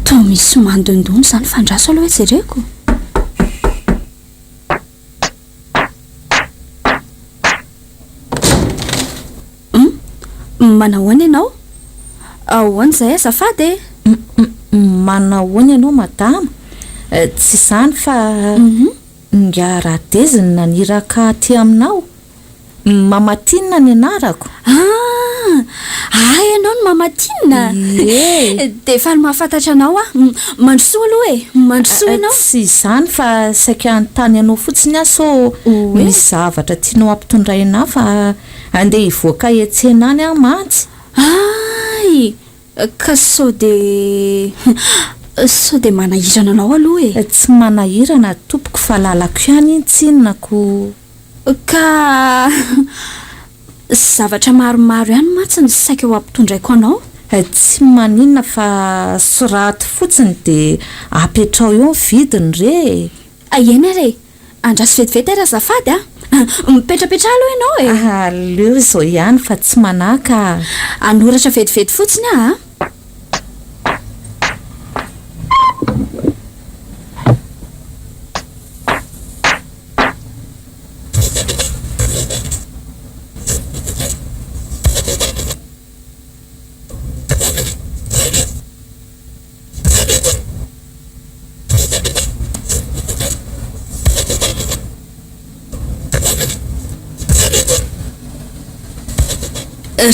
Toa misy mandondona izany fa andraso aloha hoe jereko. Hum, manahoana ianao? Ahoana izay azafady e? Manahoana ianao madama? Tsy izany fa ingahy Radezy no naniraka aty aminao. Mama Tiana ny anarako. Ah! Hay ianao no Mama Tiana? Ie. Dia faly mahafantatra anao aho. Mandrosoa aloha e! Mandrosoa ianao. Tsy izany fa saika hanontany anao fotsiny aho sao misy zavatra tianao hampitondraina ahy fa andeha hivoaka hiantsena any aho mantsy. Hay! Ka sao dia sao dia manahirana anao aloha e? Tsy manahirana tompoko fa lalako ihany iny tsinona ko. Ka zavatra maromaro ihany mantsy no saika ho ampitondraiko anao. Tsy maninona fa soraty fotsiny dia apetrao eo ny vidiny re e! Eny ary e! Andraso vetivety ary azafady a! Mipetrapetraha aloha ianao e! Aleo izao ihany fa tsy manahy ka! Hanoratra vetivety fotsiny aho a!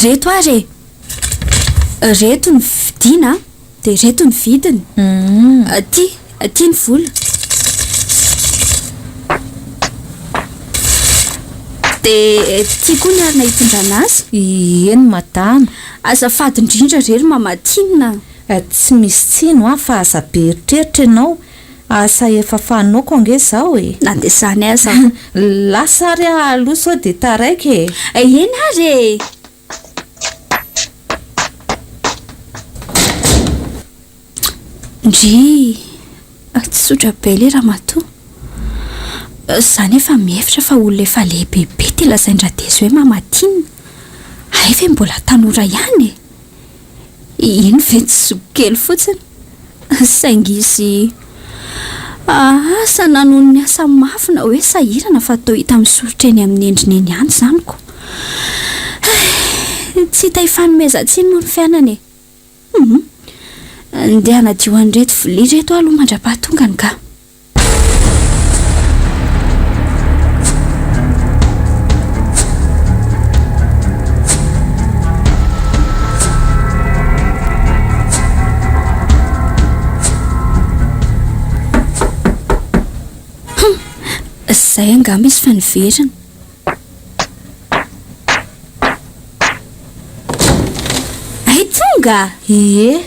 Reto ary e! Reto ny vidiana dia reto ny vidiny. Aty, aty ny vola. Dia ity koa ny arina hitondrana azy. Eny madama. Azafady indrindra re ry Mama Tiana. Tsy misy tsiny hoa fa aza be eritreritra ianao, asa efa fanaoko ange izao e! Na dia izany aza. Lasa ary aho aloha sao dia taraiky e! Eny ary e! Ndrii! Tsotra be ilay ramatoa. Za nefa mihevitra fa olona efa lehibebe ity lazain-dRadezy hoe Mama Tiana. Hay ve mbola tanora ihany e! Iny ve tsy zoky kely fotsiny? Saingy izy asa na noho ny asa mafy na hoe sahirana fa toa hita misoritra eny amin'ny endriny eny ihany izany ko. Hay, tsy hita hifanomezan-tsiny moa ny fiainana e. Hum, ndeha hanadio an'ireto vilia ireto aho aloha mandra-pahatongany ka. Hum! Izay angamba izy fa niverina. Hay tonga! Ie,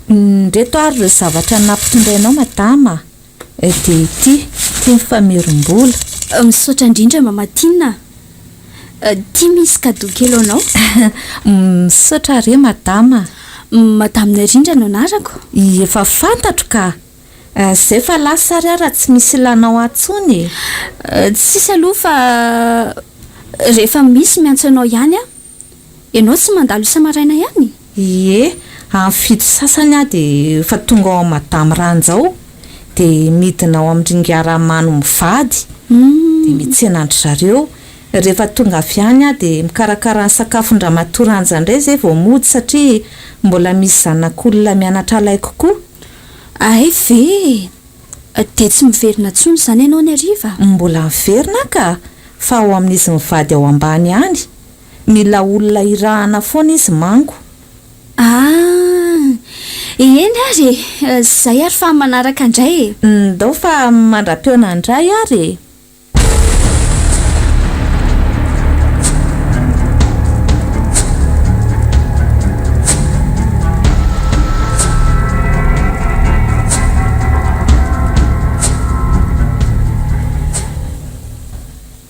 ndreto ary ireo zavatra nampitondrainao madama a! Dia ity, ity ny famerim-bola. Misaotra indrindra Mama Tiana a! Ity misy cadeau kely ho anao. Misaotra re Madama a! Madame Narindra no anarako. Efa fantatro ka! Zay fa lasa ary aho raha tsy misy ilanao ahy intsony e! Tsisy aloha fa rehefa misy miantso anao ihany aho. Ianao tsy mandalo isa-maraina ihany? Ie, amin'ny fito sasany aho dia efa tonga ao amin'i Madame Ranja ao, dia midina ao amin-dry Ramano mivady, dia mitsena an-dry zareo. Rehefa tonga avy any aho dia mikarakara ny sakafon-dRamatoa Ranja indray izay vao mody satria mbola misy zanak'olona mianatra alaiko koa. Hay ve e! Dia tsy miverina intsony izany ianao ny hariva? Mbola miverina aho ka! Fa ao amin'izy mivady ao ambany ihany. Mila olona irahana foana izy manko. Ah! Eny ary e! Zay ary fa manaraka indray e! Ndao fa mandra-pihaona indray ary e!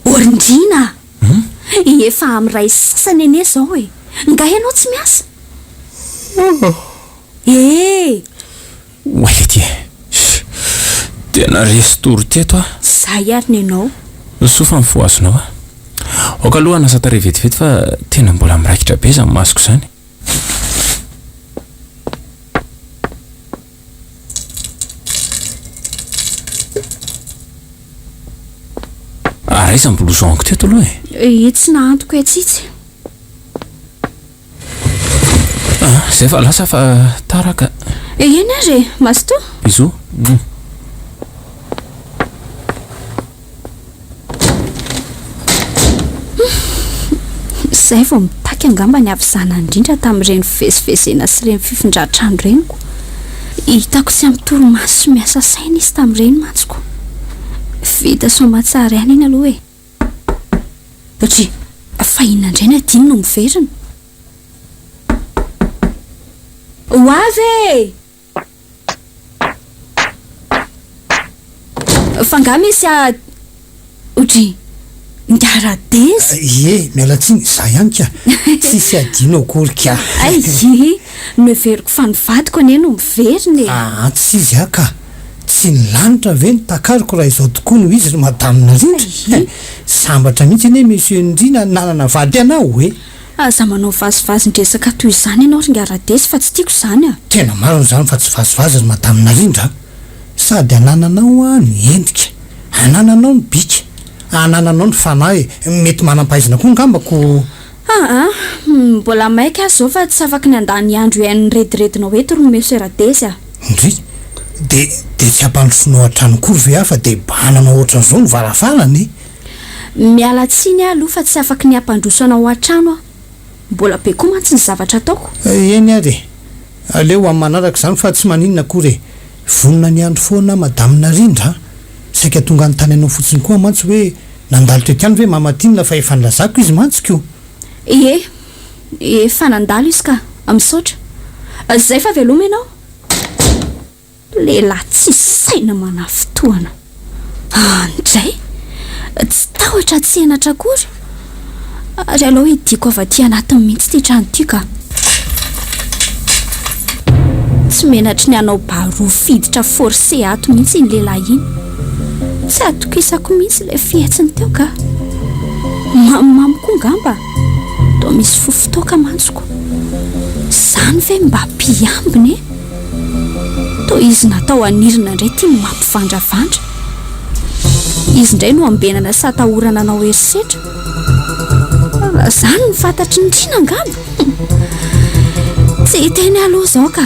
Orindrina a! Efa amin'ny iray sasany anie izao e! Nga ianao tsy miasa? E! Oay aty e! Tena resy tory teto aho. Zay ary ny anao. Soa fa mifohazonao aho. Aoka aloha hanasa tarehy vetivety fa tena mbola miraikitra be izany masoko izany. Ary aiza ny blouson-ko teto aloha e? Etsy nahantoko etsy itsy. Ah, zay fa lasa fa tara ka. Eny ary e, mazotoa. Bisous. Izay vao mitaky angamba ny havizanany indrindra tamin'ireny fivezivezena sy ireny fifindran-trano ireny ko. Hitako tsy ampy torimaso sy miasa saina izy tamin'ireny mantsy ko. Vita soamatsara ihany iny aloha e. Dry, fa inona indray ny adino no miverina? Ho avy e! Fa nga misy a. Ohatry Ingahy Radezy? Ie, miala tsiny, za ihany ka. Tsisy adino akory ka. Ay, noheveriko fa ny vadiko anie no miverina e. Aa, tsy izy aho ka. Tsy ny lanitra ve no takariko raha izao tokoa no izy ry Madame Narindra? Sambatra mihitsy anie Monsieur Ndrina nanana vady anao e. Aza manao vazivazin-dresaka toy izany ianao ry Ingahy Radezy fa tsy tiako izany a. Tena marina izany fa tsy vazivazy ry Madame Narindra a. Sady anananao an ny endrika, anananao ny bika, anananao ny fanahy e, mety manam-pahaizana koa angamba ko. Aa, mbola maika aho izao fa tsy afaky ny handany andro hihaino ny rediredinao eto ry Monsieur Radezy a. Ndry, de de tsy ampandrosoanao hatrany akory ve aho fa de bahananao ohatran'izao ny varavarana e? Miala tsiny aho aloha fa tsy afaky ny hampandroso anao hatrano aho. Mbola be koa mantsy ny zavatra ataoko. Eny ary e! Aleo amin'ny manaraka izany fa tsy maninona akory e! Vonona ny andro foana Madame Narindra a! Saika tonga hanontany anao fotsiny koa mantsy hoe nandalo teto ihany ve Mama Tiana fa efa nilazako izy mantsy ko! Ie, efa nandalo izy ka! Misaotra. Zay fa veloma ianao! Lehilahy tsisy saina manafintohana. Andray! Tsy tahotra tsy henatra akory. Ary aleo hidiako avy aty anatiny mihitsy ity trano ity ka. Tsy menatry ny hanao baroa fiditra forcé ato mihitsy iny lehilahy iny. Tsy atokisako mihitsy ilay fihetsiny teo ka. Mamimamy koa ngamba. Toa misy fofon-toaka mantsy ko. Izany ve mba mpiambina e? Toa izy natao hanirina indray ity no mampivandravandra. Izy indray no ambenana sy atahorana hanao herisetra. Raha izany no fantatry ny Rina angamba. Tsy hiteny aho aloha izao ka.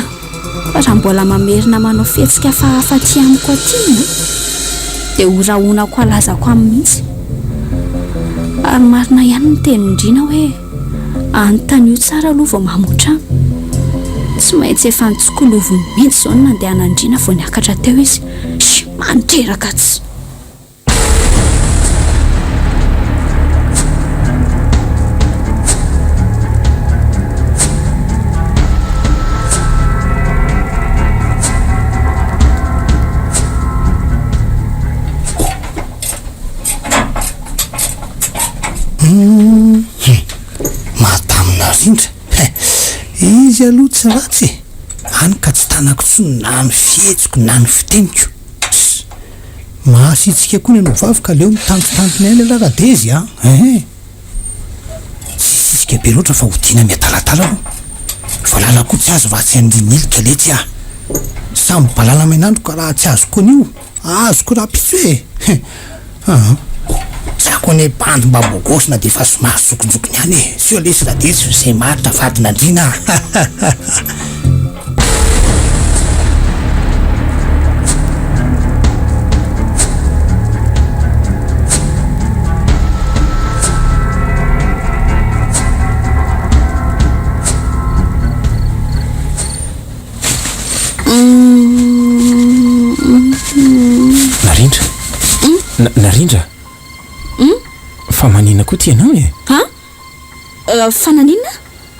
Fa raha mbola mamerina manao fihetsika hafahafa aty amiko aty ianao, dia horahonako halazako aminy mihitsy. Ary marina ihany ny tenin-dRina hoe. Anontanio tsara aloha vao mamoa trano. Tsy maintsy efa nitsikoloviny mihitsy izao ny nandehanandriana vao niakatra teo izy. Sh! Mandreraka tsy. Hum, Madame Narindra, he, izy aloha tsy ratsy e, hany ka tsy tanako intsony na ny fihetsiko na ny fiteniko. Tss, mahasitsika koa ny anao vavy ka aleo mitantitantiny aina ialahy Radezy a, ehe. Tsy hisisika be loatra fa hodiana miadaladala aloha. Valala koa tsy azo raha tsy andian'ilika letsy ah. Samy valala main'andro ka raha tsy azoko anio, azoko rahampitso e! He! Aa! Za koa anie bandy mba bogosy na dia efa somary zokinjokiny ihany e! Seo lesy Radezy fa izay maharitra vadin'andriana a! Narindra. Narindra. Fa maninona koa ty ianao e? Ha? Fa naninona?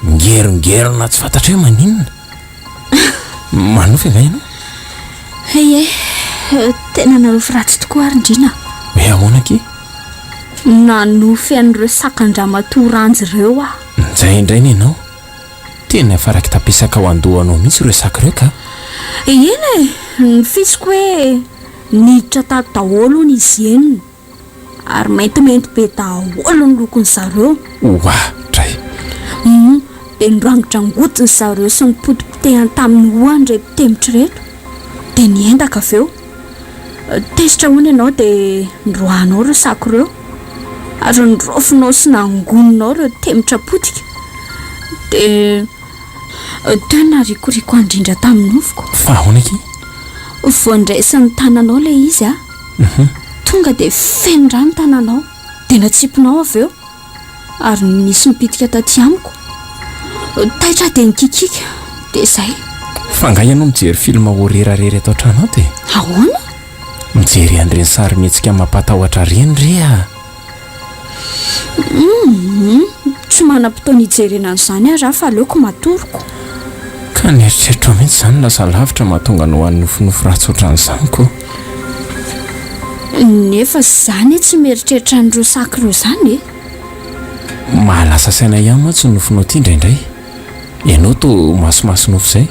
Migerongerona tsy fantatro hoe maninona. Manofy angaha ianao? Ie, tena nanofy ratsy tokoa ary Ndrina. Hoe ahoana akia? Nanofy an'ireo sakan-dramatoa Ranjy ireo aho. Njay indray ny anao. Tena efa raiki-tapisaka ao an-dohanao mihitsy ireo saka ireo ka. Eny e, nofisiko hoe niditra tato daholo hono izy enina. Ary maintimainty be daholo ny lokony zareo. Oa dray. Humm, dia norangodrangotiny zareo sy nipotipotehany tamin'ny hohany ireto temitra ireto. Dia niendaka avy eo. Tezitra hono ianao dia noroahanao ireo sako ireo. Ary noraofinao sy nangoninao ireo temitra potika. Dia teo narikoriko andrindra tamin'ny nofoko. Fa ahoana akia? Vao ndraisin'ny tananao ilay izy a. Tonga dia feno rà ny tananao. Dia natsipinao avy eo. Ary nisy nipitika taty amiko. Taitra aho dia nikikiaka. Dia izay. Fa angaha ianao mijery film horreur irery ato an-trano ato e? Ahoana? Mijery an'ireny sarimihetsika mampatahotra ireny re ah! Humm, tsy manam-potoana hijerena an'izany aho raha fa aleoko matoriko. Ka ny eritreritrao mihitsy izany lasa lavitra mahatonga anao hanofinofy ratsy ohatran'izany ko. Nefa za anie tsy mieritreritra an'ireo sac ireo izany e. Mahalasa saina ihany mantsy ny nofinao ity indraindray. Ianao toa masimasy nofy izay.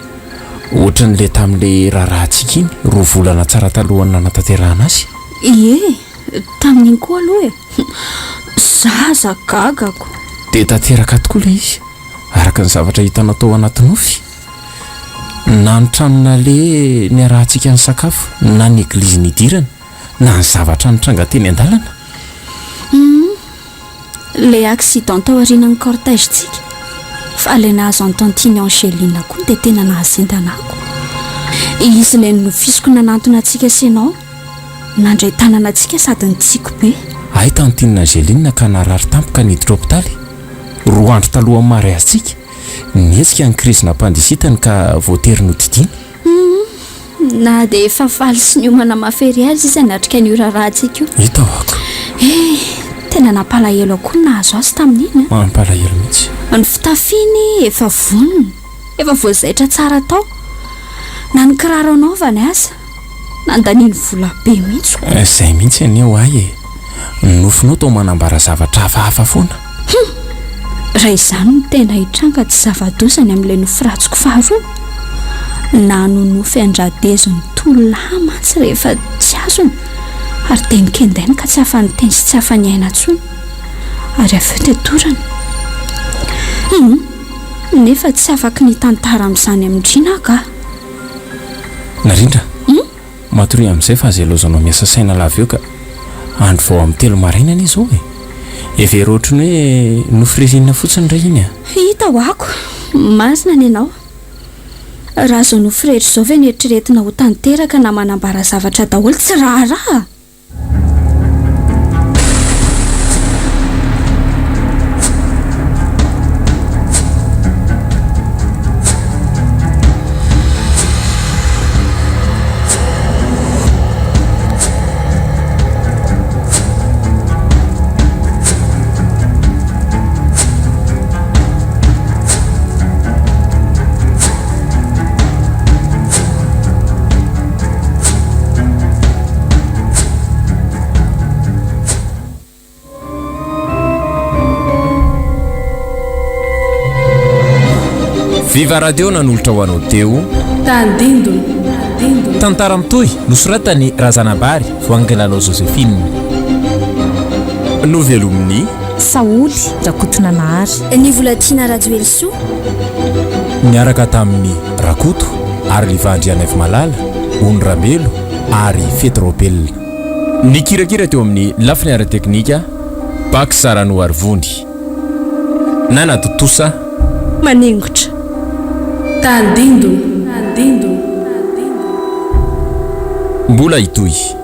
Ohatran'ilay tamin'ilay raharahantsika iny, roa volana tsara talohan'ny nanatanterahana azy. Ie, tamin'iny koa aloha e. Zaza gagako. Dia tanteraka tokoa ilay izy, araka ny zavatra hitanao tao anaty nofy. Na ny trano naleha niarahantsika nisakafo, na ny eglizy nidirana, na ny zavatra nitranga teny an-dalana. Humm, ilay accident tao aorianan'ny cortège-tsika, fa ilay nahazo an'i tantine Angeline koa dia tena nahazendana ahy ko. Izy ilay nofisiko nanantona antsika sy ianao. Nandray tanana antsika sady nitsiky be. Hay tantine Angeline ka narary tampoka niditra hopitaly, roa andro talohan'ny mariazintsika. Nihetsika ny crise nampandisitany ka voatery nodidiana. Humm, na dia efa faly sy niomana mafy ery aza izy hanatrika an'io raharahantsika io. Hita ho'ako. Eh, tena nampalahelo ahy koa ny nahazo azy tamin'iny an. Mampalahelo mihitsy. Ny fitafiany efa vonona, efa voazaitra tsara tao. Na ny kiraro anaovany aza. Nandaniany vola be mihitsy ko. Izay mihitsy anie ho ahy e! Ny nofinao toa manambara zavatra hafahafa foana. Hum! Raha izany no tena hitranga tsy zava-doza ny amin'ilay nofy ratsiko faharoa. Nanonofy an-dRadezy ny tolona ahy mantsy rehefa tsy azony ary dia nikendainy ka tsy afa-niteny sy tsy afa-niaina intsony. Ary avy eo dia torana. Hum! Nefa tsy afaky ny hitantara amin'izany amin-dry aho kah! Narindra, matoria amin'izay fa aza ilaozanao miasa saina lava eo ka. Andro vao amin'ny telo maraina anie izao e. Hevero ohatry ny hoe nofy ririnina fotsiny re iny a. Hita ho'ako, marina ny anao. Raha izao nofy rehetra izao ve no eritreretina ho tanteraka na manambara zavatra daholo tsy raharaha? Viva Radio nanolotra ho anao teo. Tandindona. Tantara mitohy nosoratan'i Razanabary Voangilalao Joséphine. Novelomin'i. Saholy Rakotonanahary. Ny Volatiana Rajoelisoa. Niaraka tamin'i Rakoto ary Liva Andrianaivomalala, Ony Rambelo ary Fety Raobelina. Nikirakira teo amin'ny lafiny ara-teknika, Bax Ranoarivony. Nanatontosa. Maningotra. Tandindona. Mbola hitohy.